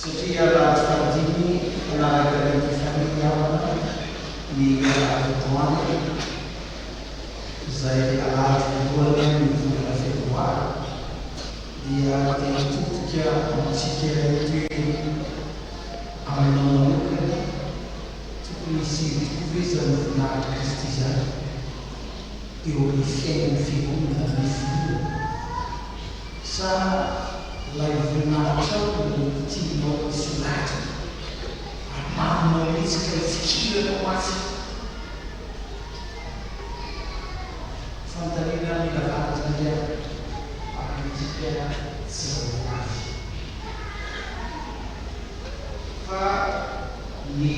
Satria alahady fahadimy manaraka ny Epifania ny havana ny alahady androany, izay alahady voalohany amin'ny volana febroary, dia te hitodika amintsika eto hoe aminao manokana, tokony hiseho tokoa ve izany voninahitr'i Kristy izany eo amin'ny fiainan'ny Fiangonana, ny finoana? Sa ilay voninahitrao no tianao hisongadina ary maminao mihitsy ka hifikiranao mantsy? Fanontaniana mila valiny izany ry havana ary antsika tsirairay avy. Fa ny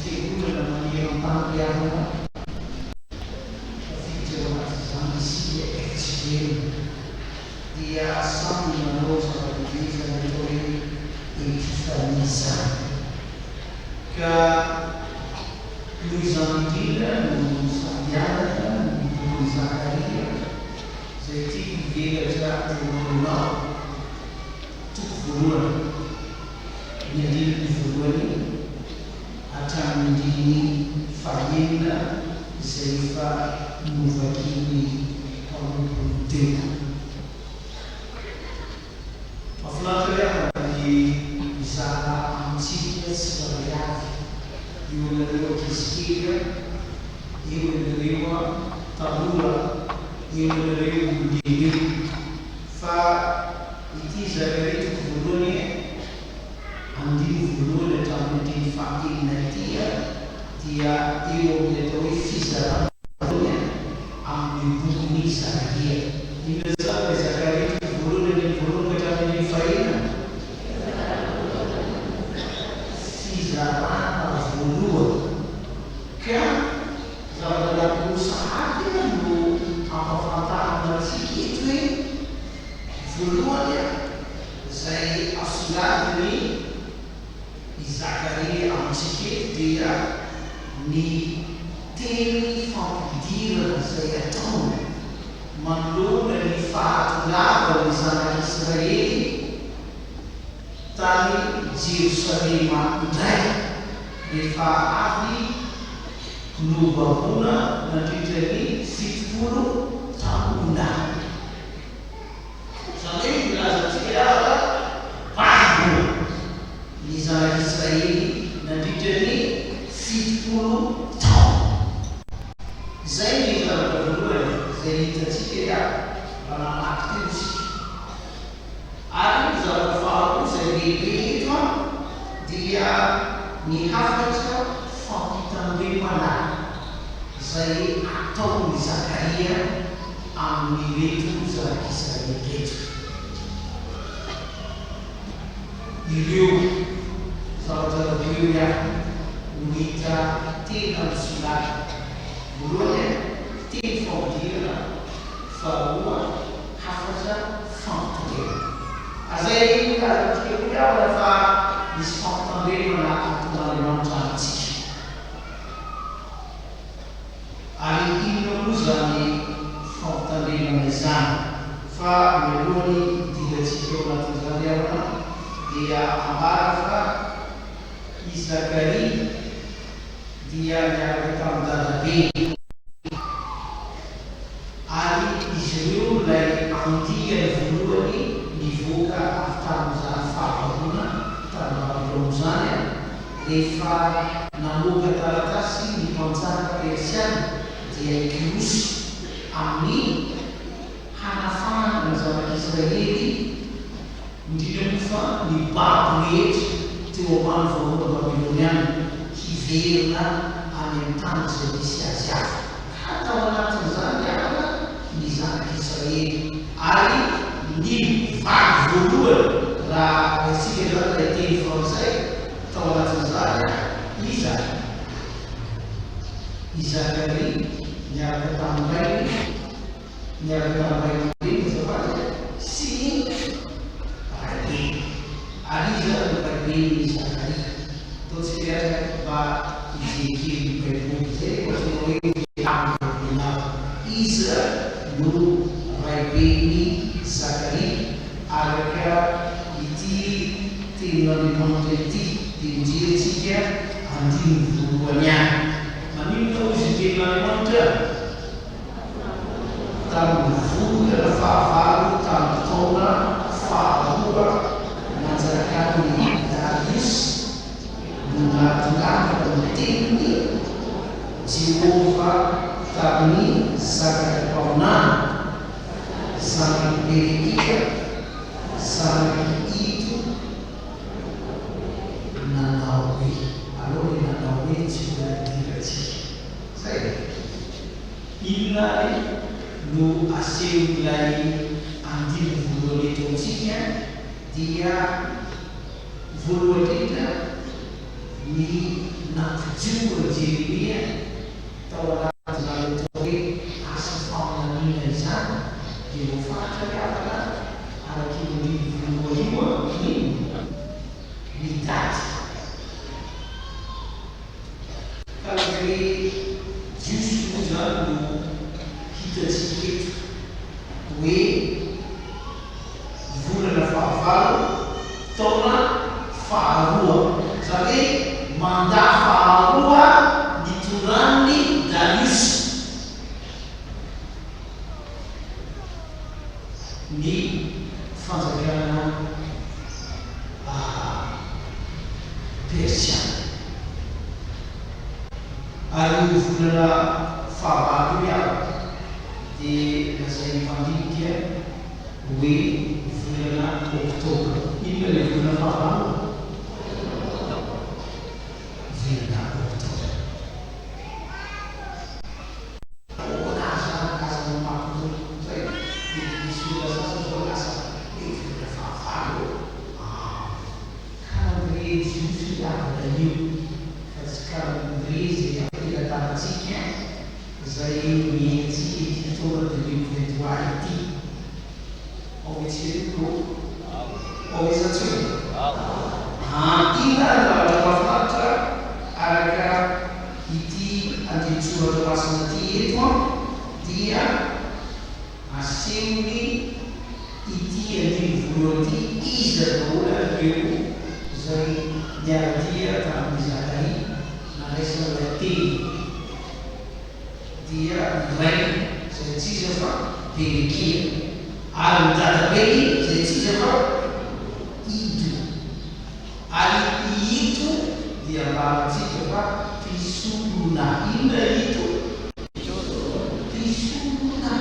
fiangonana maneran-tany ry havana, tafiditra ao anatin'izany isika FJM dia samy manao zava-dehibe izany atao hoe Epiphanie izany. Ka noho izany indrindra no nisafidianana ny bokin'i Zakaria izay tiako hivelatra eo anoloanao, toko voalohany, ny andininy voalohany hatramin'ny andininy fahenina izay efa novakian'ny mpanompony teo. Mahafinaritra ry havana ny mizara amintsika tsirairay avy, eo ianareo ankizy kely, eo ianareo tanora, eo ianareo olon-dehibe, fa ity Zakaria toko voalohany Andininy voalohany hatramin'ny andininy fahaenina ity dia eo amin'ny atao hoe fizarana voalohany amin'ny bokin'i Zakaria. Inona izany ilay Zakaria toko voalohany andininy voalohany ka hatramin'ny andininy fahenina? Fizarana voalohany. Ka zavatra anankiroa sahady no ampahafantarina antsika eto hoe, voalohany, Izay asongadin'i i Zakaria amintsika eto dia ny teny fampidirana izay ataony manoloana ny fahatongavan'ny zanak'Israely tany Jerosalema indray rehefa avy nobaboina nandritra ny 70 taona. Izany hoe milaza amintsika i Allah fa babo ny zanak'Israely nandritra ny 70 taona. Izay ny zavatra voalohany izay hitantsika i Allah raha namaky teo isika. Ary ny zavatra faharoa izay lehibe eto dia ny hafatra fampitandremana izay ataon'i Zakaria amin'ireto zanak'Israely ireto. Ireo zavatra roa ireo ihany no hita tena misongadina. Voalohany, teny fampidirana, faharoa, hafatra fampitandremana. Aza milaza amintsika koa ry havana fa misy fampitandremana ataon'Andriamanitra amintsika. Ary inona moa izany fampitandremana izany? Fa mialohan'ny hidirantsika ao anatin'izany ry havana dia ambara fa i Zakaria dia niaraka tamin'ny dadabeny. Ary izy ireo ilay andiany voalohany nivoaka avy tamin'izany fahababoana tany Babylona izany, rehefa namoaka taratasy ny mpanjaka persiana, dia i Kyrosy, amin'ny hanafahana ny zanak'Israely, indrindra moa fa ny babo rehetra teo ambany vahoaka babyloniana, hiverina any amin'ny tany izay nisy azy avy. Ka tao anatin'izany ny havana ny zanak'Israely. Ary ny vady voalohany, raha raisika izany ilay teny frantsay, tao anatin'izany, iza? I Zakaria niaraka tamin'ny rainy, niaraka tamin'ny ray aman-dreniny azafady, sy ny raibeny. Ary iza no raiben'i Zakaria? Ataontsika ihany mba hijery kely ny Baiboly izay vao tonga hoe amin'ny Baiboly lava. Iza no raiben'i Zakaria araka ity tenin'Andriamanitra? Tenin'Andriamanitra ity dia mijery tsika andininy voalohany ihany. Maninona hoy izy ny Tenin'Andriamanitra? Tamin'ny volana fahavalo tamin'ny taona faharoa nanjakan'i Dariosy no nahatongavana ny tenin'i Jehovah tamin'i Zakaria mpaminany, zanak'i Berekia, zanak'i Ido, nanao hoe. Aleo ilay nanao hoe tsy mbola idirantsika. Zay e! Inona ary no asehon'ilay andininy voalohany eto amintsika? Dia voalohany indrindra ny nampijoro an'i Jeremia tao anatin'izany atao hoe asa faminaniana izany dia voafaritra ry havana araka io andininy voalohany io an, inona? Ny daty. Calendrier jiosy moa izany no hitantsika eto hoe volana fahavalo taona faharoa, izany hoe mandat faharoa nitondran'i Darius ny fanjakana Persiana. Ary io volana fahavalo io ihany dia lazain'ny mpandinika hoe volana oktobra. Inona ilay volana fahavalo? Volana oktobra. Ahoana ary izany aza mamaky loha zay e! Mety misy olona sasany zao lasa hoe volana fahavalo aa! Calendrier jiosy ry havana io fa tsy calendrier izay am-pelatanantsika izay miainantsika ity taona 2023 ity. Ao Mitsiriko ao Izatsony. Aa inona ary ny zavatra mahafinaritra araka ity andinin-tsoratra masina ity eto an dia asehony ity andininy voalohany ity iza daholo ary ireo izay niara-dia tamin'i Zakaria nandraisana ilay teny. Dia ny rainy, izay tsy iza fa Berekia, ary ny dadabeny, izay tsy iza fa Ido. Ary i Ito dia ambarantsika fa mpisorona. Inona i Ito? Mpisorona.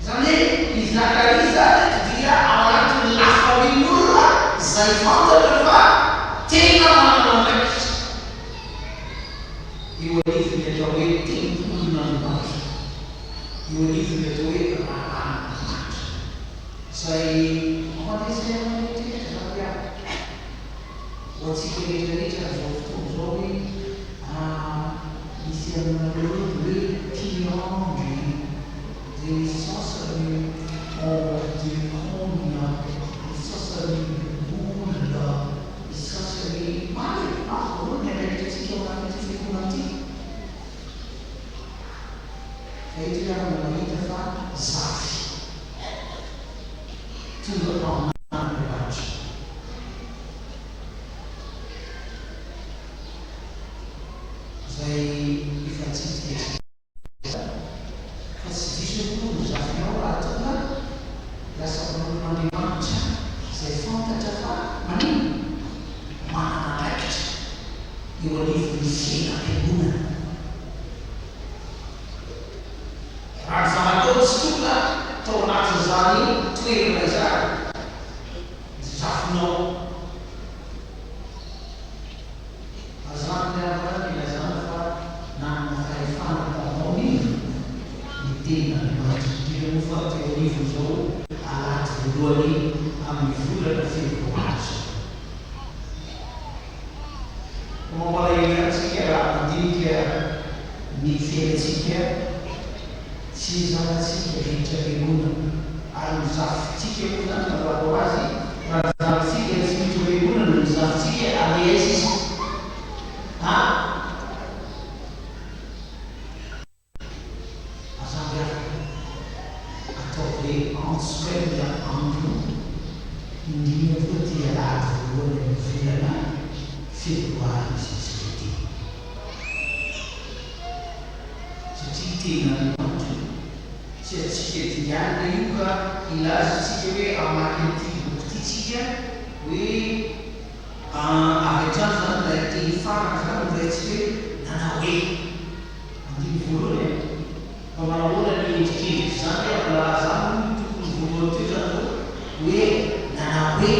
Izany hoe i Zakaria izany eto dia ao anatin'ny lafamin'olona izay fantatra fa tena manana andraikitra. Eo anivon'ny atao hoe tempolin'Andriamanitra, eo anivon'ny atao hoe raharahan'Andriamanitra, izay mampandre saina anay rehetra izany ry havana. Ho antsika rehetra rehetra amin'izao fotoana izao hoe misy aminareo ireo dia hoe mpiandry, dia ny sasany diakona, ny sasany loholona, Ny sasany maro e! Maro daholo ny andraikitra antsika ao anatin'ity fiangonana ity. Fa eto ry havana mahita fa zafy tonga mpaminany Andriamanitra. Izay efa nitsidika antsika. Fa tsy diso akory ny zafinao raha tonga lasa mpanompon'Andriamanitra izay fantatra fa maninona? Manana andraikitra eo anivon'ny fiainam-piangonana. Raha ny zanakao tsy tonga tao anatin'izany toerana izany, ny zafinao. Mazava ny havana nilazana fa nanana fahefana taminao ny ny tenin'Andriamanitra, indrindra moa fa teo anivon'izao alahady voalohany amin'ny volana febroary izao. Koa mampalahelo ihany isika raha mandinika ny fiainantsika sy ny zanatsika hiditra am-piangonana, ary ny zafintsika moa izany mazava ho azy, raha ny zanatsika tsy miditra am-piangonana ny zafintsika aleha aiza izy? A! Mazava ihany, ataovy hoe antso kay ny andro, indrindra koa ity alahady voalohany amin'ny Febroary izy izay ity. Satria tenin'Andriamanitra io. Tsy antsika dinganina io ka hilaza isika hoe hamaky an'ity boky ity tsika hoe avy hatrany izany ilay teny farany izany no raintsika hoe nanao hoe. Andininy voalohany e. Fa manahoana ny endrikendrik'izany hoe raha izany moa no tokony voalohany teo izany zao hoe nanao hoe.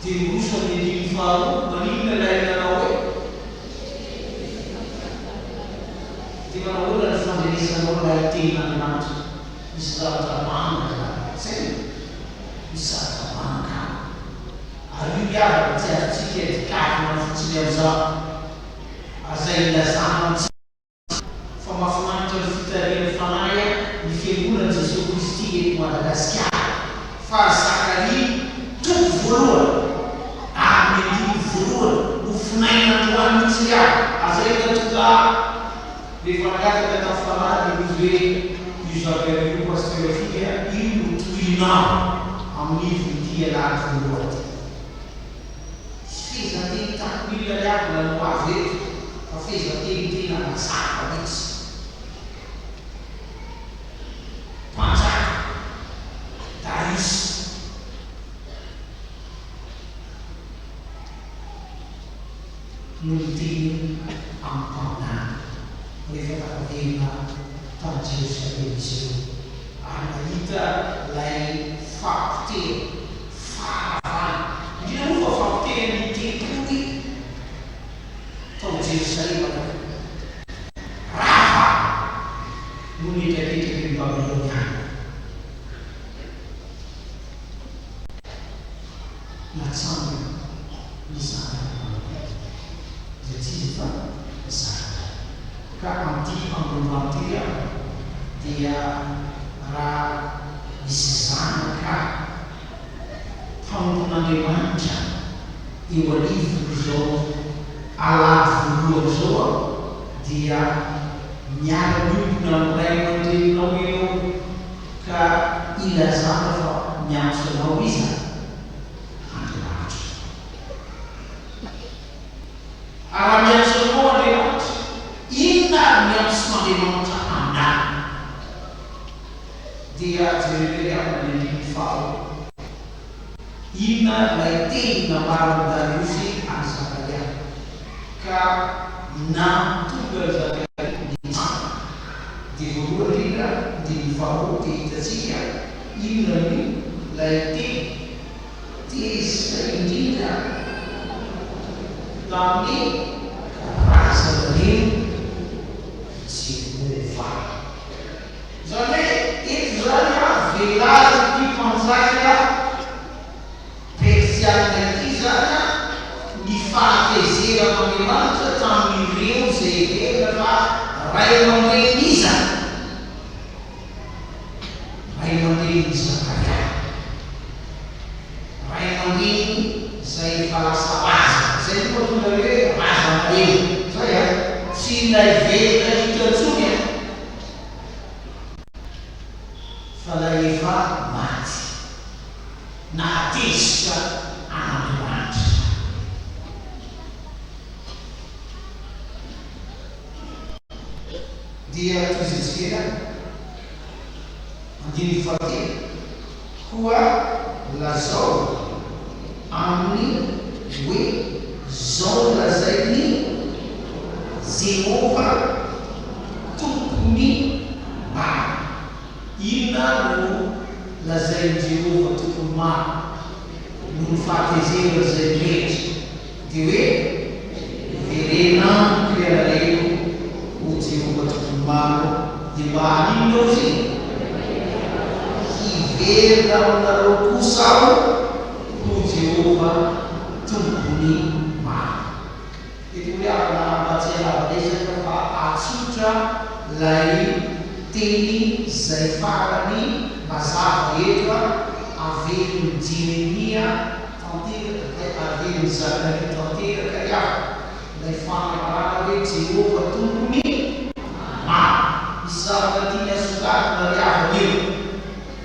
Dia miroso amin'ny andininy faharoa, maninona ilay nanao hoe? Dia manahoana ny fandrenesanao ilay tenin'Andriamanitra? Misy zavatra banga izany, zay e! Misy zavatra banga. Ary io ry havana tsy azontsika dikavina fotsiny amin'izao. Ary izay ilazana amintsika. Fa mahafinaritra ny fitarihan'ny Fanahy ny Fiangonan'i Jesoa Kristy eto Madagasikara. Fa Zakaria toko voalohany ary ny andininy voalohany nofonaina androany mihitsy ry havana. Ary zay no nahatonga ahy rehefa nangataka tamin'ny Fanahy dia hoy izy hoe io Zakaria io Pasteur Rafika io no tohinao amin'ny ivon'ity alahady voalohany ity. Tsy fehezanteny takon'olona ry havana no avy eto fa fehezanteny tena mazava mihitsy. Mpanjaka Dariosy. No niteny amin'ny mpaminany rehefa tafaverina tany Jerosalema izy ireo ary nahita ilay fahapotehana. Faharavana. Indrindra moa fa fampotehana ny tempoly tao Jerosalema tao. Rava noho ny hetraketraky ny Babyloniana. Natsangana ny Zanak'Andriamanitra, izay tsy iza fa Zakaria. Ka amin'ity androandroany ity aho dia raha misy zanaka mpanompon'Andriamanitra eo anivon'izao alahady voalohany izao aho dia miara-miombona amin'ny ray aman-dreninao ianao ka ilazana fa miantso anao iza? Andriamanitra. Ary raha miantso anao Andriamanitra, inona ary ny antson'Andriamanitra aminao? Dia jereo kely aminy ny andininy faharoa. Inona ilay teny nambaran'i Dariosy an'i Zakaria, ka nahatonga an'i Zakaria nitsangana? Dia voalohany indrindra, andininy faharoa, dia hitantsika inona no ilay teny Tezitra indrindra tamin'ny razanareo Jehovah. Izany hoe eto izany velarin'ity mpanjaka Persiana ity izany ny fahatezeran'Andriamanitra tamin'ireo izay heverina fa ray aman-drenin'iza? Ray aman-drenin'i Zakaria. Ray aman-dreny izay efa lasa razana. Izay no mahatonga ny hoe razanareo. Zay an! Tsy ilay velona hita intsony an! Fa ilay efa maty. Nahatezitra an'Andriamanitra. Dia tohizintsika ihany. Andininy fahatelo, Koa lazao aminy hoe, Izao no lazain'i Jehovah Tompon'ny maro. Inona no lazain'i Jehovah Tompon'ny maro noho ny fahatezerany izay mirehitra? Dia hoe, Miverena amiko ianareo, hoy Jehovah Tompon'ny maro, dia mba haninona hozy? Hiverina aminareo kosa aho, hoy Jehovah Tompon'ny maro. Eto ry havana mba tsy halava resaka fa atsotra ilay teny izay farany mazava eto, averin'i Jeremia Tanteraka ilay averin'i Zakaria tanteraka ry havana, ilay fanambarana hoe Jehovah Tompon'ny maro. Misy zavatra tiany asongadina ry havana eo.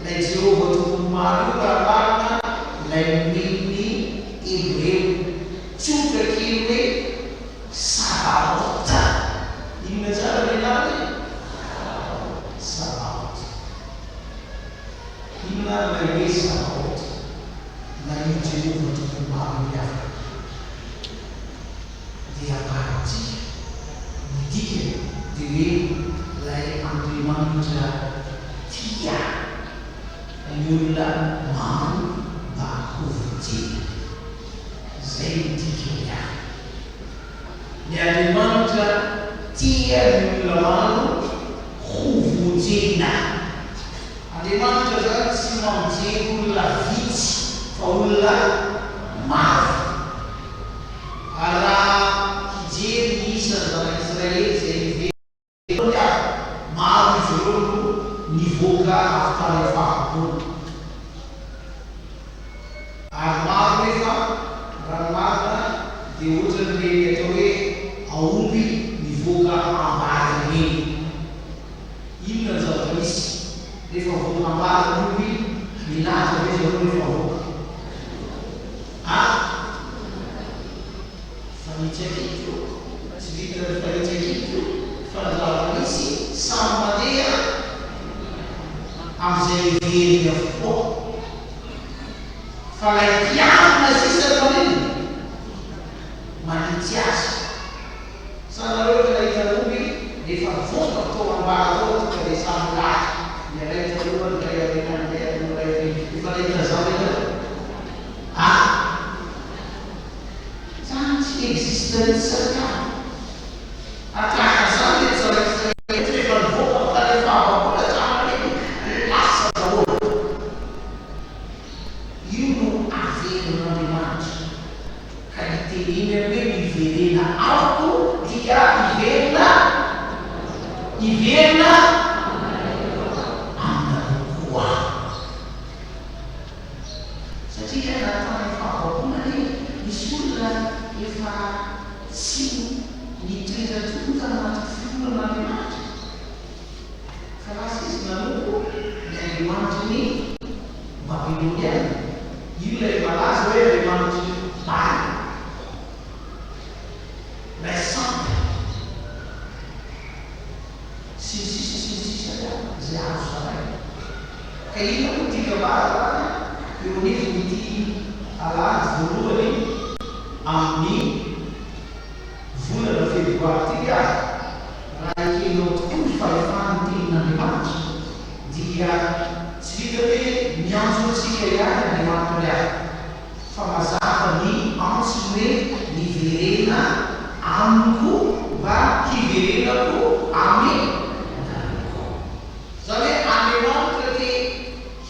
Ilay Jehovah Tompon'ny maro io raha marina ilay nomen'ny Hebreo. Jehovah Tompon'ny maro ry havana. Dia ambara amintsika ny dikany dia hoe ilay Andriamanitra tia ny olona maro mba hovonjena. Izay no dikany ary. Ny Andriamanitra tia ny olona maro hovonjena. Andriamanitra zany tsy mamjery olona vitsy fa olona maro. Ary raha hijery ny isan'ny zanak'Israely izay niverina ary maro izy ireo no nivoaka avy tany amin'ny fahababoana. Ary maro nefa raha ny marina dia ohatran'ireny atao hoe aomby nivoaka ambara ireny. Inona ny zavatra misy rehefa avoaka ambara ny omby? Milahatra ve zareo rehefa avoaka? A! Fanitsakitro, tsy vitan'ny fanitsakitro fa ny zavatra misy samy mandeha amin'izay heveriny avokoa. Fa ilay mpiambina sisa no maninona? Manitsy azy. Sa nareo efa nahita omby rehefa mivoaka avy tao ambara tao tonga dia samy milahatra, ny iray taloha, ny iray aoriana, ny iray aloha, ny iray aoriana. Efa nahita an'izany ve nareo? Ah! Zany tsy existe mihitsy zany ka! Ary tahaka an'izany ireto zanak'Israely ireto rehefa nivoaka avy tany amin'ny fahababoana hatramin'ny lasa daholo. Io no averin'Andriamanitra. Ka itenenany hoe miverena amiko dia hiverina hiverina aminareo koa aho. Satria na tany amin'ny fahababoana anie misy olona efa tsy nitoetra intsony tany anaty finoana an'Andriamanitra fa lasa izy nanompo ny andriamanitry ny Babyloniana. Io ilay malaza hoe andriamanitr'i Bala, ilay sampy, sy ny sisa sy ny sisa izay azo zaraina. Ka inona moa no tiako ambara zany eo anivon'ity alahady voalohany amin'ny volana febroary ity ary? Raha ekenao tokoa ny fahefan'ny Tenin'Andriamanitra dia tsy vita hoe miantso antsika ihany Andriamanitra ry havana fa mazava ny antsony hoe miverena amiko mba hiverenako aminareo koa. Izany hoe Andriamanitra te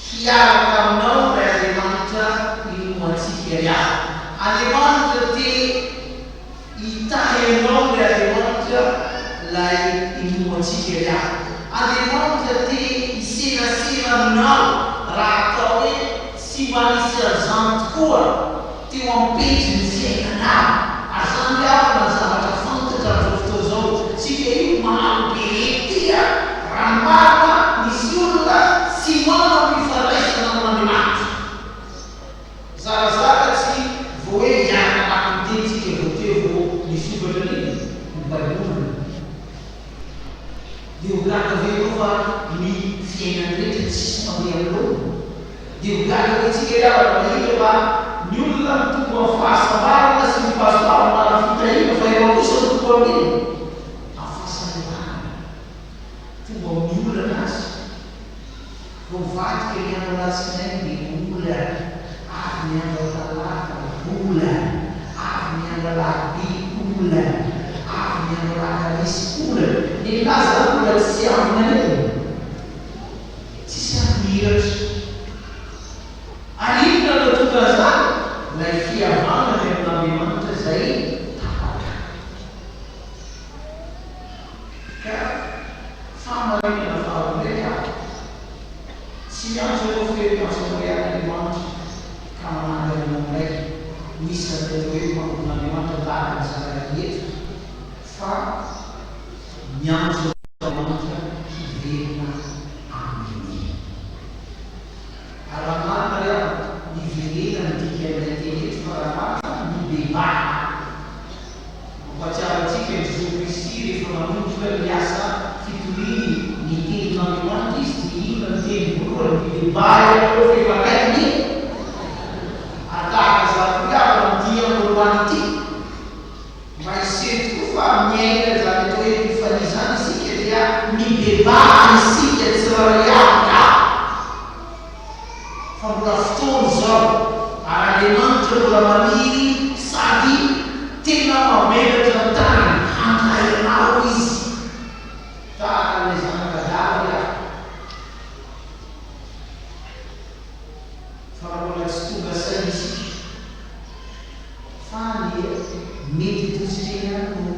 hiaraka aminao ilay Andriamanitra inoantsika ry havana. Andriamanitra te hitahy anao ilay Andriamanitra ilay inoantsika ry havana. Andriamanitra te hiserasera aminao raha atao hoe tsy mba nisy an'izany tokoa teo am-pejin'ny fiainanao. Ary izany ry havana ny zavatra fantatra amin'izao fotoana izao. Tsika io maro be ety a! Raha ny marina, misy olona tsy manam-pifandraisana amin'Andriamanitra. Zarazara tsy vao hoe hiaraka hamaky ny teny tsika vao teo vao nisokatra ny ny baiboliny. Dia ho gaga ve ianao fa ny fiainany rehetra tsisy mandeha amin'ny laoniny? Dia ho gaga ve tsika ry havana mahita fa ny olona mitombo amin'ny fahasambarana sy ny fahasoavana ary ny fitahiana fa ianao kosa mitombo amin'ny inona? Amin'ny fahasahiranana. Tonga amin'ny olana azy. Vao mivadika ny andro alatsinainy dia olana, avy ny andro talata olana, avy ny andro alarobia olana, avy ny andro alakamisy olana. Ny nilaza zany mbola tsy ampy nanenina. Tsisy ampy mihiratra. Ary inona no tonga an'izany? Ilay fihavanany amin'Andriamanitra izay tapaka. Ka fahamarinana faharoa indray ary, tsy miantso anao feno miantso anao ihany Andriamanitra ka manangana anao indray ho isan'ny atao hoe mpanompon'Andriamanitra tahaka an'i Zakaria eto fa miantso anao Andriamanitra hiverina aminy. Ary raha ny marina ry havana, miverena ny dikan'ilay teny eto fa raha marina, mibebaha. Mampahatsiaro antsika i Jesoa Kristy rehefa nanomboka ny asa fitoriany ny tenin'Andriamanitra Izy dia inona ny teny voalohany? Mibebaha ianareo fa efa akaiky ny. Ary tahaka. Mibebaha isika tsirairay avy ka! Fa mbola fotoana izao ary Andriamanitra mbola maniry sady tena mamelatra ny tanany handray anao Izy. Tahaka an'ilay zanaka adala ry havana. Fa raha mbola tsy tonga saina isika fa ny mety ataontsika ihany no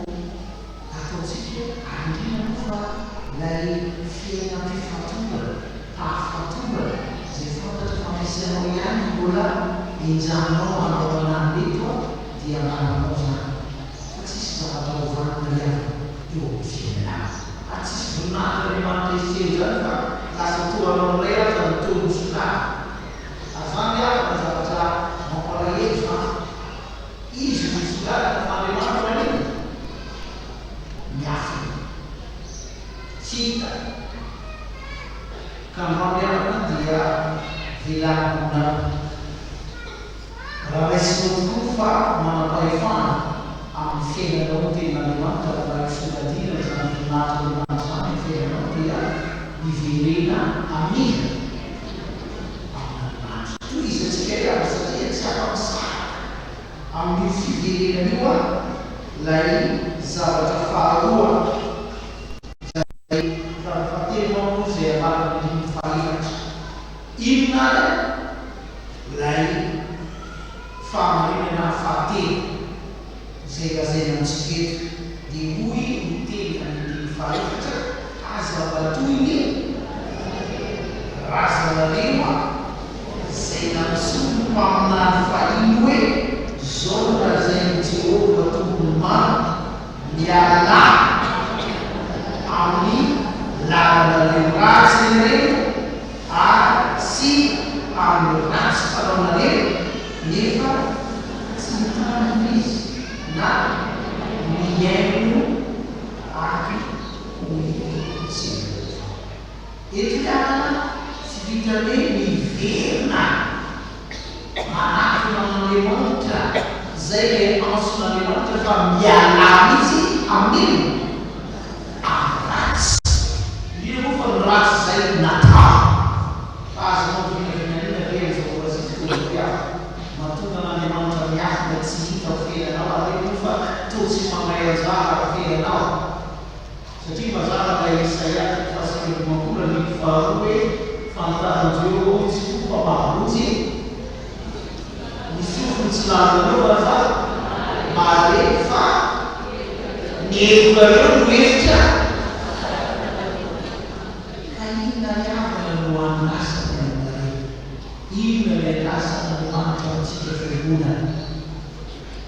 ataontsika ary indrindra moa fa ilay fiainam-pifatorana, fahafatorana izay fantatra fa misy anao ihany no mbola enjahinao manao an'any eto dia ambaranao izany fa tsisy zavatra ho vanona ihany eo amin'ny fiainanao. Ary tsisy voninahitr'Andriamanitra hiseho izany fa lasa toa anao indray aza no toa misongadina. Ary izany havana zavatra mampalahelo izany. Izy no misongadina fa Andriamanitra maninona? Miafina. Tsy hita. Ka androany havana dia velarina aminao. Raha raisinao tokoa fa manam-pahefana amin'ny fiainanao ny Tenin'Andriamanitra, raha misongadina izany voninahitr'Andriamanitra izany amin'ny fiainanao dia miverena amin'iza? Amin'Andriamanitra. Tohizantsika ihany satria tsy afa-misaraka amin'io fiverenana io ilay zavatra faharoa izay fahatelo manko izay ambaran'ny andininy fahefatra. Inona ary ilay fahamarinana fahatelo izay lazaina amintsika eto? Dia hoy ny teny amin'ny andininy fahaefatra, Aza mba toy ny razanareo izay nantsoin'ny mpaminany fahiny hoe, Izao no lazain'i Jehovah Tompon'ny maro, Mialà amin'ny lalanareo ratsy ianareo ary tsy amin'ny ratsy fanaonareo, nefa tsy mitandrina izy na mihaino ahy, hoy Jehovah. Eto ny havana tsy vitan'ny hoe miverina manatona an'Andriamanitra, izay ilay antson'Andriamanitra fa mialà mihitsy amin'inona? Amin'ny ratsy. Indrindra moa fa ny ratsy izay natao. Fa azonao vinavinanina ve amin'izao ora sy fotoana izao ry havana? Mahatonga an'Andriamanitra miafina tsy hita ao fiainanao ary ve moa fa toa tsy mandray anjara ao fiainanao? Satria mazava ilay Isaia toko faha-59 andininy faharoa hoe, Fantaran'i Jehovah tsy koa fa mahavonjy ny sofiny tsy nahalan'ovana fa mahare fa ny helokareo no hevitra ka inona ry havana no andrasany aminareo? Inona ny andrasan'Andriamanitra amintsika fiangonana?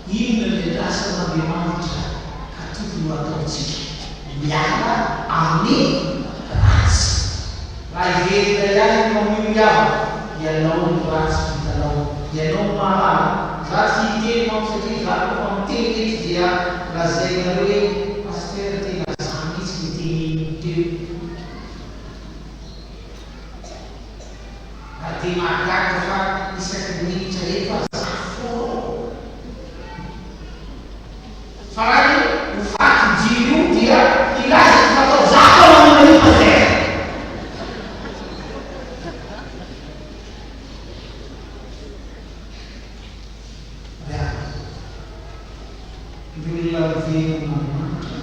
Inona ny andrasan'Andriamanitra ka tokony ho ataontsika? Miala amin'ny ratsy. Raha hiverina ihany ianao amin'io ry havana, ianao no ratsy vitanao. Ianao no mahalala. Za tsy hiteny manko satria za koa fa miteny eto dia lazainareo hoe Pasteur tena za mihitsy no teneniny teo. Ary dia mahagaga fa isaky ny miditra eto aho za foana. Fa raha ny ho faty jiro io dia hilaza ny fatao za foana no nahita zay. Ry havana, ny olona miverina amin'Andriamanitra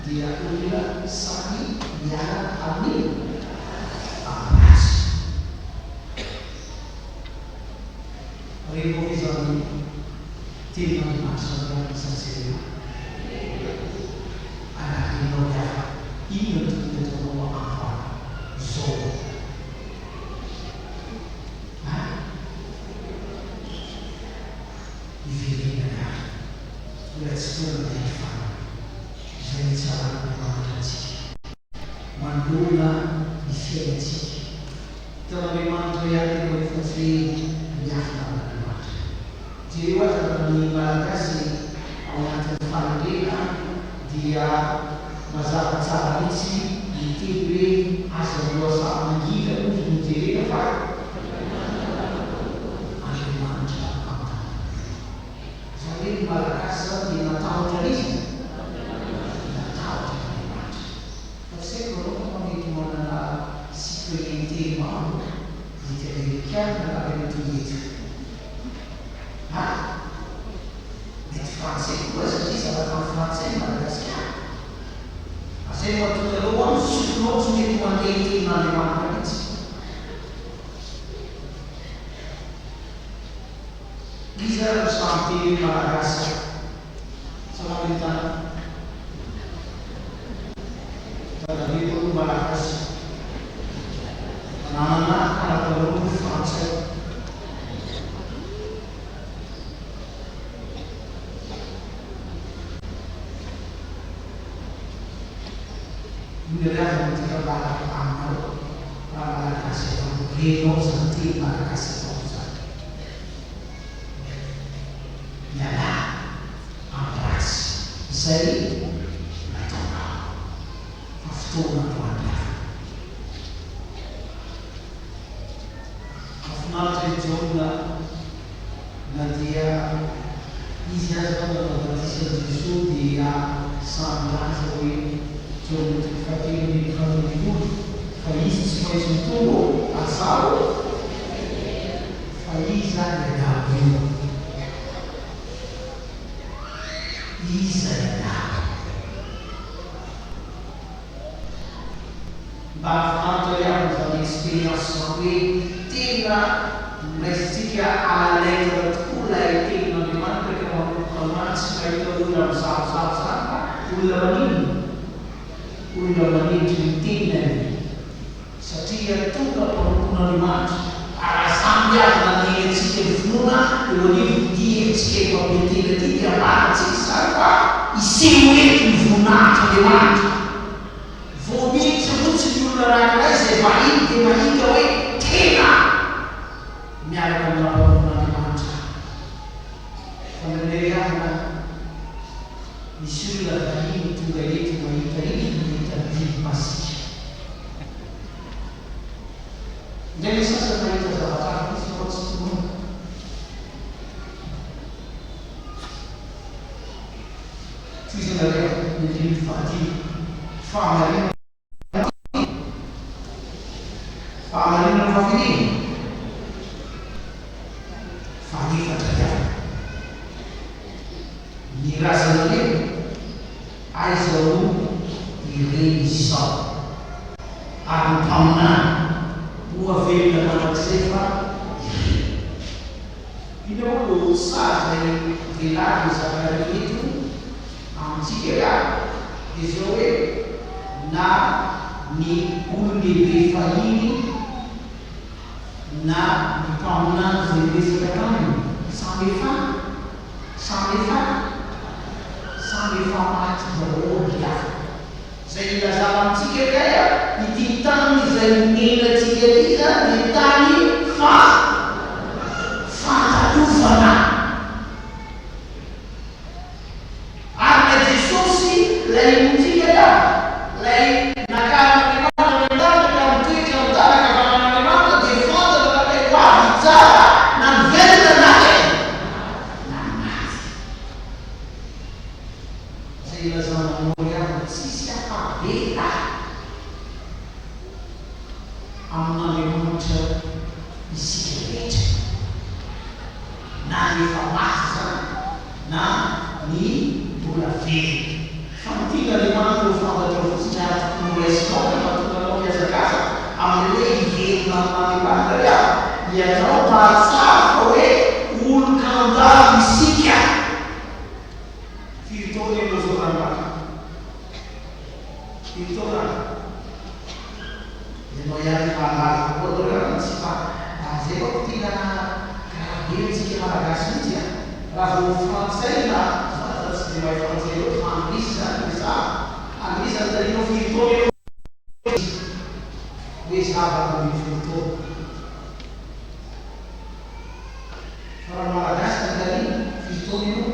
dia olona sahy miala amin'ny amin'ny ratsy. Renao ve izany tenin'Andriamanitra izany ry havana izany jereo? Anarenao ry havana, inona no tokony hataonao androany izao? An? Hiverenany ary. Mbola tsy tonga ny andro farany izay nitsaran'Andriamanitra antsika manoloana ny fiainantsika. Hitan'Andriamanitra ihany ianao efa tsy hoe miafina amin'Andriamanitra. Jereo aza raha ny Malagasy ao anatin'ny fahendrena dia mazava tsara mihitsy ny teny hoe aza ny lohasaha mangina hozy no jerena fa Andriamanitra an-tanàna. Izany hoe ny Malagasy izany dia natahotra an'iza? Natahotra an'Andriamanitra. Fa tsy haiko nareo angamba mety. amin'ilay Tenin'Andriamanitra mihitsy. Iza ary no sahy miteny hoe Malagasy aho? Salama ry Tana. Dadabe koa aloha Malagasy. Nanana ara-panoro frantsay. Inona ry havana no tiako ambara aminao raha Malagasy ianao? Renao izany teny Malagasy ataoko izany. Mialà amin'ny ratsy izay nataonao fa fotoana androany ny hafa. Mahafinaritra i Jaona na dia izy aza nanao batisa an'i Jesoa dia samy nilaza hoe, Jaona toko fahatelo andininy fahatelo fa izy tsy maintsy mitombo ary izaho Fa iza ianao io? Iza ianao? Mba hahafinaritra ihany izany expérience izany hoe tena noraisintsika à la lettre tokoa ilay tenin'Andriamanitra ka manomboka androany tsy mahita olona mizahozaho izany fa olona maninona? Olona manendry ny tenany. Satria tonga mpanompon'Andriamanitra, ary raha samy miadana ny herijika ny finoana eo anivon'ity herijika eto am-piantena ity dia ambarantsika izany fa hiseho eto ny voninahitr'Andriamanitra. Vao miditra fotsiny ny olona anankiray izay vahiny dia mahita hoe tena miaraka amina mpanompon'Andriamanitra aho. Fa indraindray ry havana, misy olona vahiny tonga eto mahita inona? Mahita biby masiaka. Indray ny sasany mahita zavatra hafa mihitsy fa tsy tononina. Tohizana ry havana ny andininy fahadimy. Fahamarinana Fahamarinana fahafirina? Fahefatra ry havana. Ny razanareo aiza no ireny izao? Ary ny mpaminany moa velona mandrakizay fa ireny. Inona moa no sary izay velarin'i Zakaria eto amintsika ry havana? Dia izao hoe, na ny olon-dehibe fahiny na ny mpaminany izay niresaka taminy, samy efa Samy efa samy efa maty daholo ry havana. Izay ilazana amintsika kay a, ity tany izay onenantsika ity izany dia tany fa fandalovana. Ary ilay Jesosy ilay inoantsika ka, ilay nakarin'Andriamanitra any an-danitra ka mitoetra amin'ny tanana ankavanan'Andriamanitra dia fantatra fa ilay ho avy hitsara na ny velona na ny na ny maty. Izay ilazana aminao ry havana, tsisy afa-bela amin'Andriamanitra isika rehetra. Na ny efa maty izany na ny mbola velona. Fa ny tian'Andriamanitra ho fantatrao fotsiny ary tokony ho raisinao ka mahatonga anao mihazakazaka amin'ilay hoe hiverina amin'Andriamanitra ry havana, ianao mahatsapa fa hoe olon-kandalo isika. Firy taona ianao izao ranamana? Firy taona? Ianao ihany mahalala kokoa aloha ry havana tsy fa zay manko tena grave be amintsika malagasy mihitsy a! Raha vao frantsay na za za tsy de mahay frantsay loatra fa anglisy zany no resahako, anglisy anontanianao firy taona ianao izy hoe za 18 taona fa raha malagasy anontaniana firy taona ianao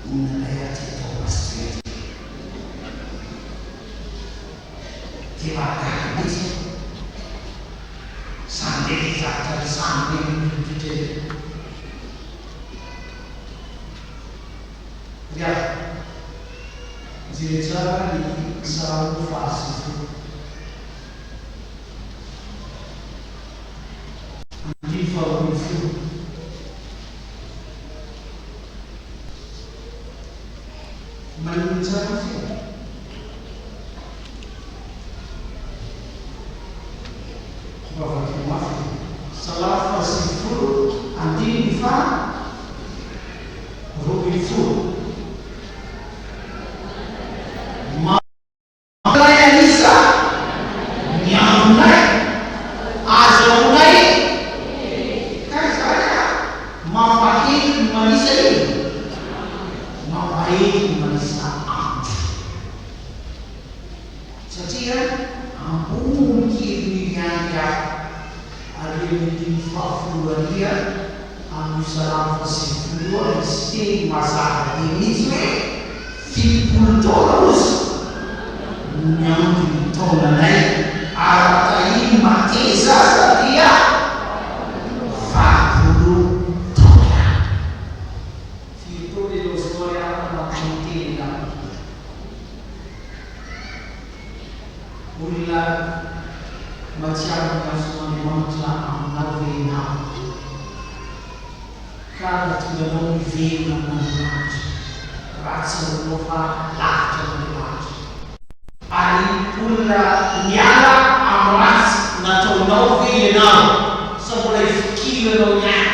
inona indray ary ty atao pasteur ty? Dia mahagaga mihitsy an! Zany ndray ve zavatra resahana eny amin'ny pulpitra eny? Ry havana, jereo tsara ny Salamo faha-90. Andininy faha-12. Maninona tsara ny feo? 12. Mampalay an'isa ny andronay, azahoanay kay zany a! Mampahery ny manisa inona? Mampahery ny manisa andro. Satria ambony kelin'io ihany aho, ary eo amin'ny andininy fahafolo àry amin'io Salamo fahasivifolo io ary misy teny mazava be mihitsy hoe, 70 taona ozy no miandry ny taonanay, ary raha tahiny mateza aza dia 80 taona. Firy taona ianao izao ary afaka mampino tena ianao? Olona mahatsiaro ny antson'Andriamanitra aminao ve ianao? Ka nahatonga anao miverina amin'Andriamanitra raha tsaroanao fa lavitra an'Andriamanitra? Ary olona niala amin'ny ratsy nataonao ve ianao sa mbola ifikiranao ihany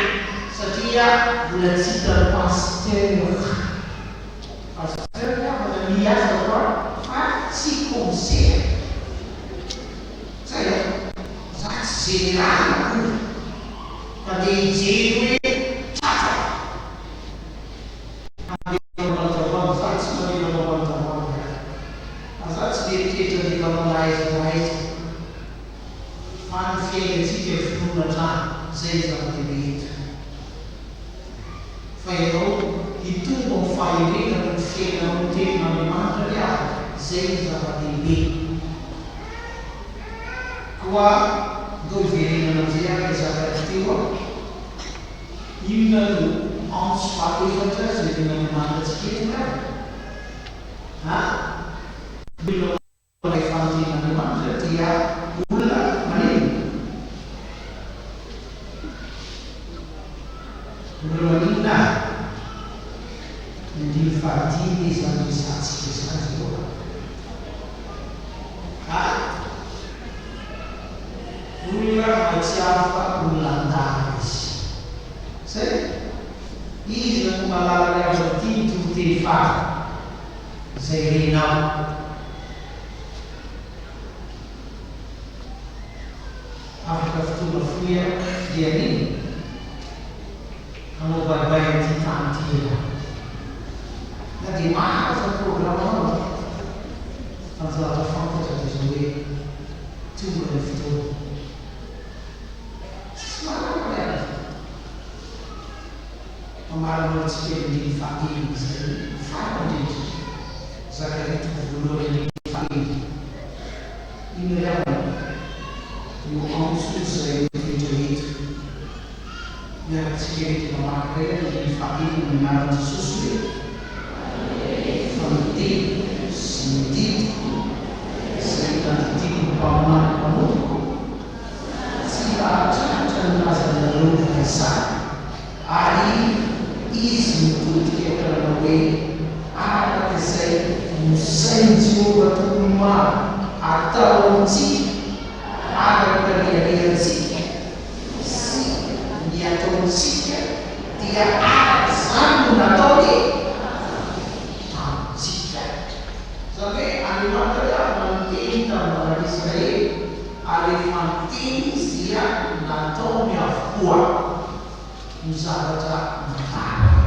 satria mbola tsy hitan'ny pasteur? Pasteur ny havana miasa fa fa tsy commissaire. Zay a! Za tsy général akory fa ndeha hijery hoe tratrako. Handeha manao tavoahangy, za tsy mandeha manao rano tavoahangy aho. Fa za tsy mieritreritra andeha manao na aiza na aiza. Fa ny fiainantsika finoana hatrany, zay no zava-dehibe eto. Fa ianao hitombo amin'ny fahendrena noho ny fiainanao ny tenin'Andriamanitra ry havana, izay no zava-dehibe. Koa ndao hiverenana amin'izay ary ilay zavatra teo an. Inona no antso fahaefatra izay omen'Andriamanitra antsika eto ry havana? An? Olona Ilay fantenin'Andriamanitra dia olona maninona? Olona maninona ary? Ny andininy fahadimy izany resahantsika izany izao a! Ha? Olona mahatsiaro fa olona an-dalana izy. Zay? Iza no mahalala ny azo aty ny toriteny farany? Izay renao. Afaka fotoana fohy aho dia haninona? Hanao bye bye an'ity tany ity ianao. Na dia maro aza ny programanao, fa ny zavatra fantatra dia izao hoe tonga ny fotoana. Tsisy mahalala ny azy. Mamaranao antsika ny andininy fahaenina izay farany indrindra. Zakaria toko voalohany andininy fahaenina. Inona ry havana no antso izay mitoetra eto? Miaratsika rehetra mamaky indray ny andininy fahaenina amin'ny anaran'i Jesosy hoe, Fa ny teniko sy ny didiko izay nandidiako ny mpaminany mpanompoko, Tsy hahatratra ny lazanareo izany. Ary izy nitodika ka nanao hoe, Araka izay nosain'i Jehovah Tompon'ny maro atao amintsika, araka ny alehantsika sy ny ataontsika, dia araka izany no nataony tamintsika. Izany hoe Andriamanitra ry havana niteny tamin'ny vahoakan'Israely. Ary rehefa niteny izy dia nataony avokoa ny zavatra nambarany.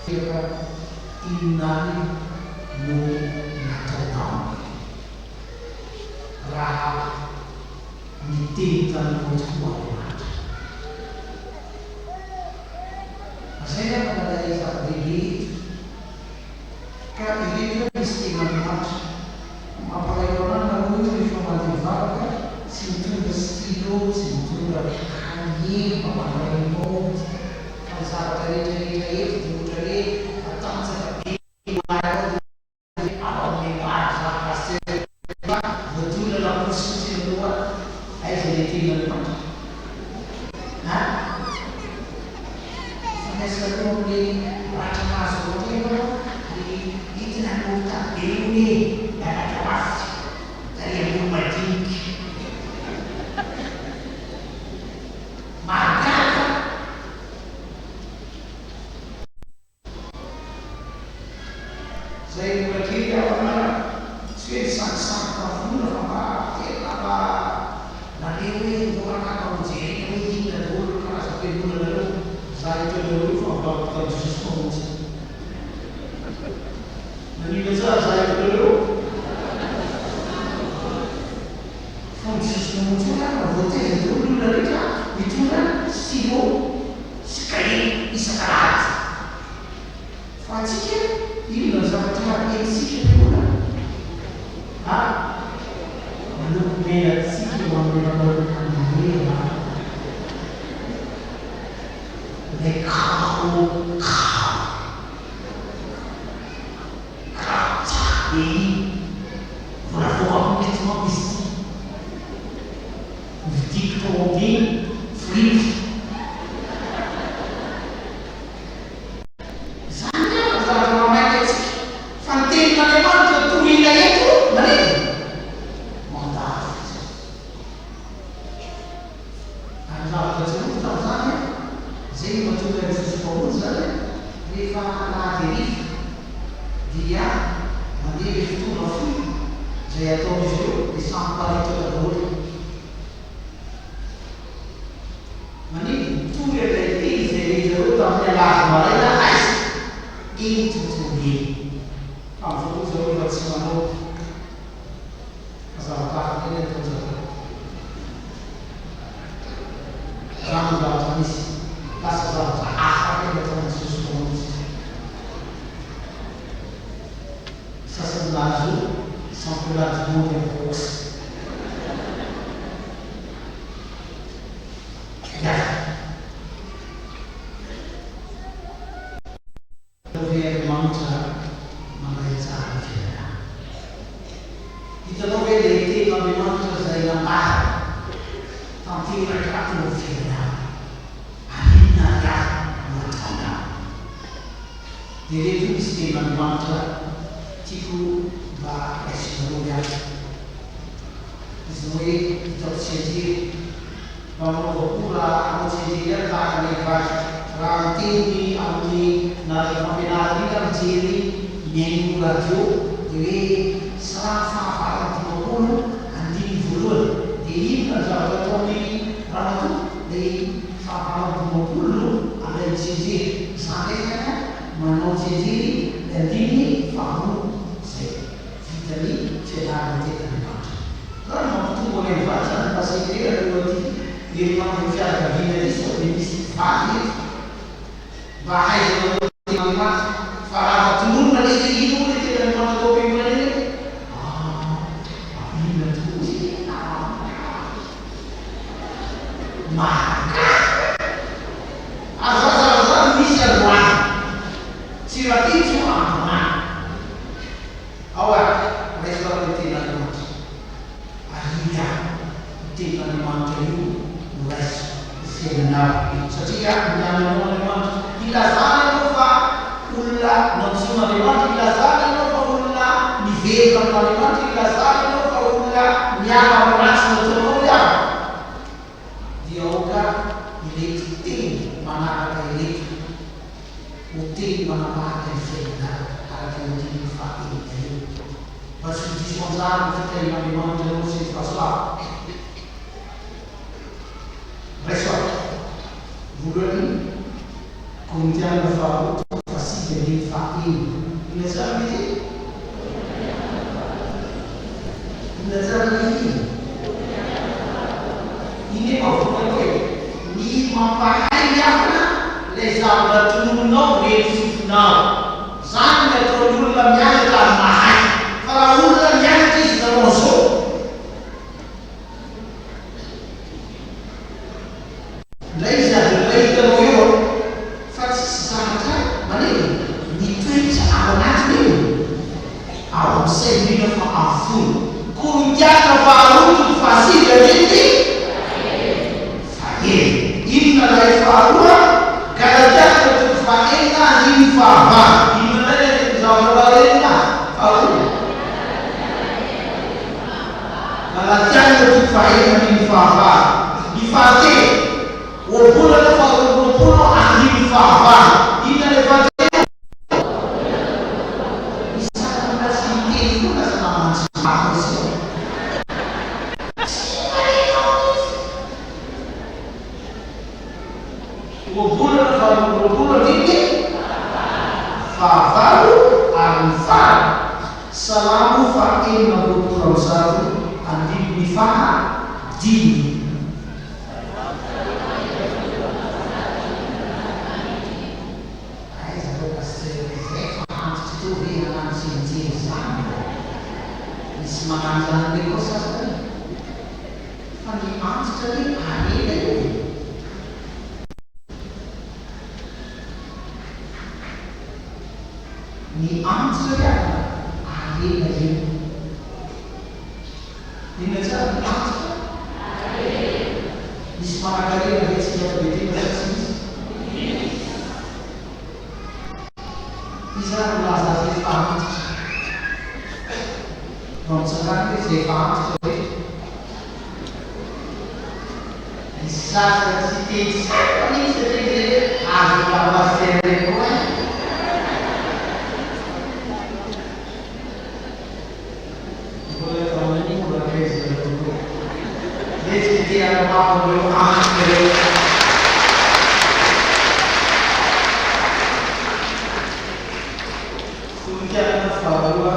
Teraka inona ary no nataonao raha niteny taminao tokoa Andriamanitra? Izay angamba ilay zava-dehibe eto. Ka ireto hoe misy tenin'Andriamanitra. Mampalahelo anah nareo io rehefa mandeha mivavaka tsy mitondra stylo, tsy mitondra cahier mba mandray naoty fa ny zavatra rehetra rehetra eto dia ohatra hoe matanjaka be mémoire nao dia hoe ao amin'ny mémoire zany pasteur fa voadona laposy fotsiny aloha aiza ilay tenin'Andriamanitra an? Fandraisanareo amin'ilay ratra mahazo anao indray ianao an, ary entina any hopitaly be hono e, naratra mafy, tary ambony madinika. Maninona tsara za eto nareo? Fony tsisy nono intsony ary fa voataiza daholo ny olona rehetra mitondra stylo sy cahier isan-kalahady. Fa antsika inona ny zavatra entintsika am-piangonana? A. Miloko mena antsika eo amin'ny manao mena. Ilay kiraro kiraro. Kiraro tsara be iny. Mbola avoakako mihitsy manko izy ity. Novidiako tao amin'ny fripy. Izany ihany no zavatra mamaika antsika. Fa ny tenin'Andriamanitra torina eto, manina? Mandalo fotsiny. Ary ny zavatra tsarovy tamin'izany an, izay no mahatonga an'i Jesosy Mpamonjy izany an, rehefa alahady hariva dia mandeha ilay fotoana fohy izay ataon'izy ireo dia samy miparitaka daholo. Maninona? Mitory an'ilay teny izay renjareo tamin'ny alahady maraina aiza? Eny tontolo eny. Fa amin'izao koa zareo efa tsy manao. Fa zavatra hafa indray ny ataon-jareo. Izany no zavatra misy. Lasa zavatra hafa indray ny ataon'i Jesosy Mpamonjy. Ny sasany nahazo championnat du monde en boxe. Miafina. Hitanao ve Andriamanitra mandray tsara ny fiainanao? Hitanao ve ilay tenin'Andriamanitra izay nambara tanteraka teo amin'ny fiainanao? Ary inona ary aho no ataonao? Dia ireto misy tenin'Andriamanitra tiako mba raisinareo miaraka. Izy no hoe hitako tsianjery. Mba manaova koa raha hanao tsianjery ihany tahaka anay mivady. Raha miteny amin'ny nahazo fampianarana iny aho mijery mihaino radio dia hoe salamo faha 58 andininy voalohany dia inona ny zavatra ataon'ny ramatoa ilay faha 58 no alainy tsianjery. Za ndray zany an manao tsianjery ilay andininy faharoa zay. Vita ny fianarana teto Andriamanitra. Raha ny mampitombo anay mivady izany mba sekirera aloha aty herinandron'ny fianakaviana aty sao dia misy mpivady eto mba hahaizanareo ny tenin'Andriamanitra fa raha vao tononina le izy hoe ino moa le tenin'Andriamanitra tao am-piangonana iny e? Ah inona tokoa izy ity? Mahagaga! Ary zany zavatra zany misy androany. Tsy rahampitso androany. Ao ary, raiso araka ny tenin'Andriamanitra. Ary io ihany, io tenin'Andriamanitra io no raiso ho fiainanao. Satria miandry anao Andriamanitra. Ilazana ianao fa olona nantsoin'Andriamanitra, ilazana ianao fa olona miverina amin'Andriamanitra, ilazana ianao fa olona miala amin'ny ratsy nataonao ry havana. Dia aoka ireto teny manaraka ireto ho teny manamarika ny fiainanao araka io andininy fahaenina io, mba tsy ho diso anjara ny fitahian'Andriamanitra anao sy ny fahasoavany. Raiso ary, voalohany, Korintiana faharoa toko fahasivy andininy fahaenina. Inona tsara ilay izy? Inona tsara ilay izy? Iny efa vokany hoe ny mampahay ny havana ilay zavatra tononinao ren'ny fofonao. Zany ny ataon'ny olona mianatra ary mahay. Fa raha olona mianatra izy nanao an'izao. Ndray izy avy indray hitanao eo an! Fa tsisy zavatra maneno ny toetra ao anatiny io ao amin'ny sainy indrindra fa amin'ny fony. Korintiana faharoa toko fahasivy andininy fahenina. Inona ilay faharoa? Galatiana toko fahenina andininy fahavalo. Inona indray ilay zavatra fahaenina? Faharoa. Galatiana toko fahenina andininy fahavalo. Ny fahatelo, Ohabolana faharoa amby roapolo andininy fahavalo. Inona ilay fahatelo? Ny sakana tsy miteny koa lasa naman'ny tsy marina isika. Tsy maheno mihitsy. Ohabolana faharoa amby roapolo andininy fahavalo ary ny farany. Salamo faha 126 andininy faha dimy. Aiza reo pasteur izay fa antitra teo ve hagnano tsianjery zany? Misy magnano zany ndray koa sasany fa ny antitra anie harena io e! Ny antitra ry havana harena io. Inona tsara ny antitra? Harena. Misy manankarena ve tsika ato Betela sa tsy misy? Misy. Iza ary milaza azy efa antitra? Mba mitsangàna ve izay efa antitra rehetra? Ny sasany tsy te hitsapa mihitsy satria miteny hoe azon'ny pasitera ireny koa eh. Mbola atao an'io mbola akaiza nareo koa. Mety te hanamafy an'ireo antitra ireo. Korintiana faharoa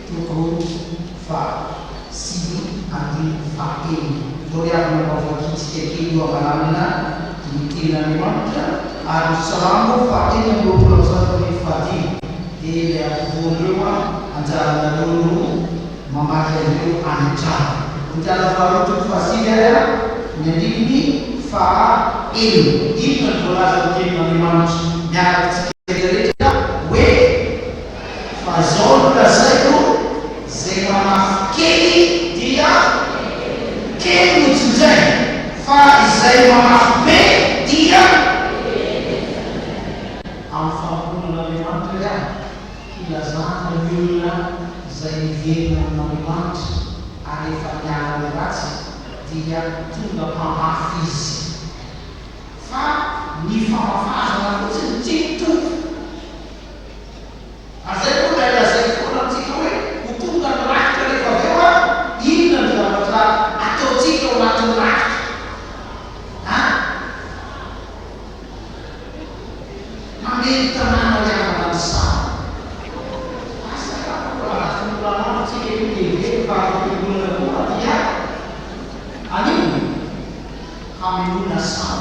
toko faha sivy andininy faha enina. Vao ry havana mba vakintsika kely io hamaranana ny tenin'Andriamanitra ary ny Salamo faha 126 andininy faha dimy. Dia ilay ampovoan'ireo an, anjaranareo no mamaky an'ireo any an-trano. Korintiana faharoa toko fahasivy ary an, ny andininy faha enina. Inona no voalazan'ny tenin'Andriamanitra miaraka amintsika rehetra hoe, Fa izao no lazaiko, izay mamafy kely dia kely no jinjainy, fa izay mamafy be dia. Amin'ny famoronan'Andriamanitra ihany, hilazana ny olona izay miverina amin'Andriamanitra ary efa miala ny ratsy dia tonga mpamafy izy. Fa ny famafazana fotsiny tsy mitovy. Ary izay moa ilay lazaiko foana amintsika hoe ho tonga ny rakitra rehefa avy eo an, inona ny zavatra ataontsika ao anatin'ny rakitra an? Mameno tanàna ry havana ny saha. Asa angamba mbola anatin'ny olan'andro tsika io dia heveriko fa ato am-piangonana koa dia anio hamenoana saha.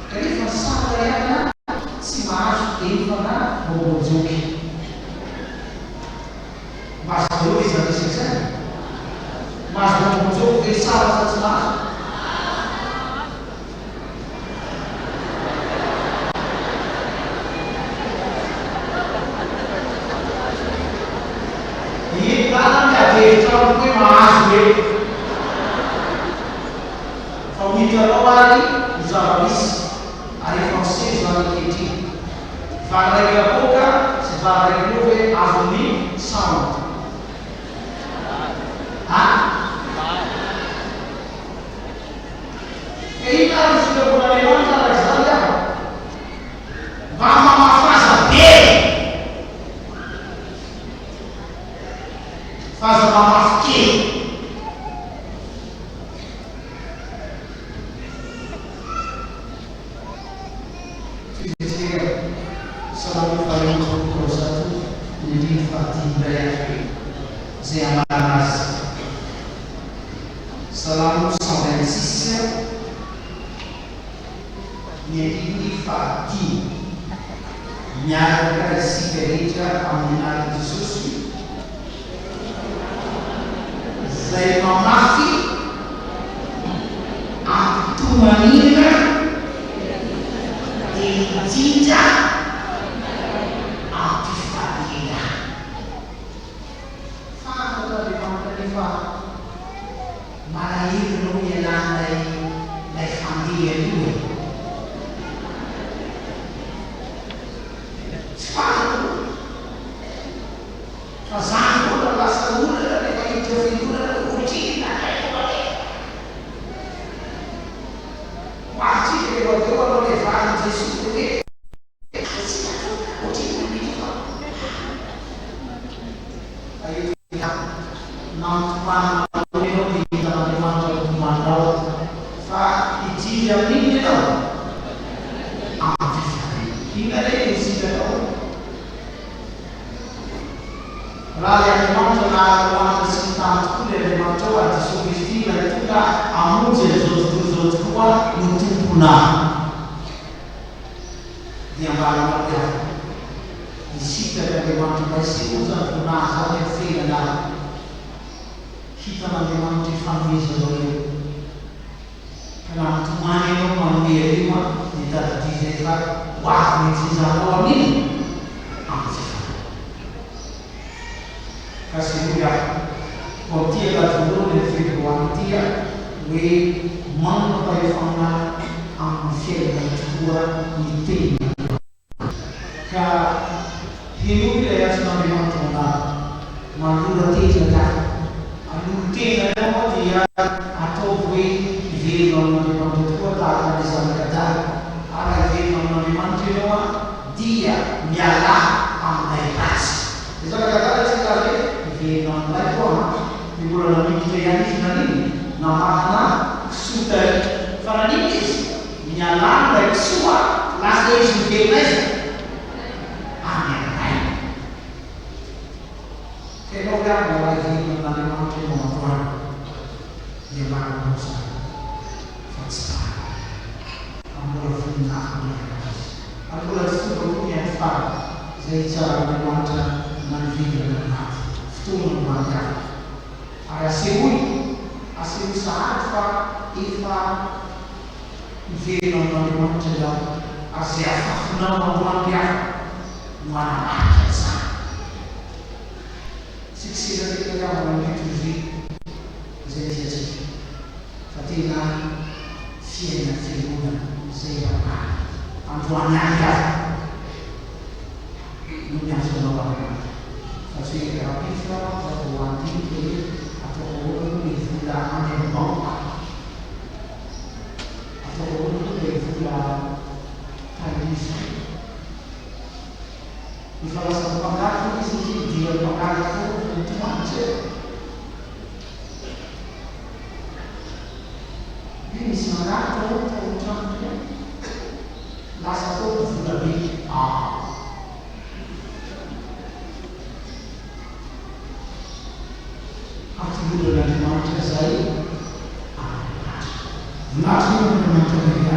Kanefa ny saha ry havana tsy mahazo efana bonbon-joky. Mahazo daholo ve izany resaka izany? Mahazo bonbon-joky ve ny saha sa tsy mahazo? Entanana miady hevitra amiko hoe mahazo ve? Fa ho hitanao ary ny zava-misy ary efa miseho izany ankehitriny. Vary iray kapoaka sy vary iray kilao ve azon'ny sahona? A? Ka inona ary ny sitrapon'Andriamanitra araka izany aho? Mba mamafaza be! Fa aza mamafy kely. Tohizantsika Salamo faha-126 ny andininy fahadimy indray ary izay hamarana azy. Salamo 126, ny andininy fahadimy. Miaraka isika rehetra amin'ny anaran'i Jesosy, izay mamafy ampitomaniana dia indrindra ampifaliana. Fantatr'Andriamanitra anefa malahelo ianao mialà ilay ilay fandehany io e! Tsy fantatro fa zany foana no lasa olana rehefa hiditra fiangonana hoe ohatrinona indray no alefa? Ho azontsika rehefa avy eo hanao ilay valin'i Jesoa dia hoe. Atsika koa ohatrinona mety fa Ahita nampitomany anao ianao dia hitan'Andriamanitra mitomany anao fa hijery amin'inona ianao? tonga hamonjy an'izao tontolo izao tokoa no Tomponao. Dia ambaranao ry havana, ny sitrak'Andriamanitra mba hisehoany izany voninahitra izany amin'ny fiainanao. Hitan'Andriamanitra io fanomezanao io. Ka na mitomany ianao manome an'io an, dia tadidio izay fa ho avy ny hijinjanao amin'inona? Amin'ny fifaliana. Ka asehoy aho, koa amin'ity alahady voalohany amin'ny febroary ity aho, hoe manam-pahefana amin'ny fiainanay tokoa ny Tenin'Andriamanitra. Ka henoy ilay antson'Andriamanitra ao anao. Manolora tena ny hafa. Hanolo-tena ianao dia ataovy hoe hiverina ao amin'Andriamanitra tokoa tahaka an'ilay zanak'adala. Ary raha hiverina amin'Andriamanitra ianao dia mialà amin'ilay ratsy. Ilay zanak'adala tsy nilaza hoe hiverina amin'ny raiko aho an! Dia mbola namiditra ihany izy naninona? Namahana kisoa tary. Fa naninona izy? Mialà amin'ilay kisoa, lasa izy miverina aiza? Any an-dainy. Ka ianao ve ary mba raha hiverina amin'Andriamanitra ianao androany dia ambaranao izany fa tsy tara fa mbola vonona handray anao Izy. Ary mbola tsy tonga koa ny andro farany izay hitsaran'Andriamanitra na ny velona na ny maty. Fotoana no andehanana. Ary asehoy, asehoy sahady fa efa miverina amin'Andriamanitra ianao ary izay afafinao androany ry havana no hanamarika izany. Tsy kisendrasendra ry havana ny liturgie izay misy antsika fa tena fiainan'ny fiangonana izay efa marina. Androany ihany ry havana no miantso anao Andriamanitra fa tsy hoe rahampitso aho zao vao handinika hoe ataoko ahoana moa ilay vola any amin'ny banque, ataoko ahoana moa ilay vola tahiriziko. Efa lasa mpangalatra izy satria nidiran'ny mpangalatra tao no nitomany tsy haiko. Hoe nisy nangalatra hono tao amin'ny tranoko ihany. Lasa tao ny vola be. Ah. Atoloran'Andriamanitra izay Andriamanitra. Voninahitra anie ho an'Andriamanitra Ray.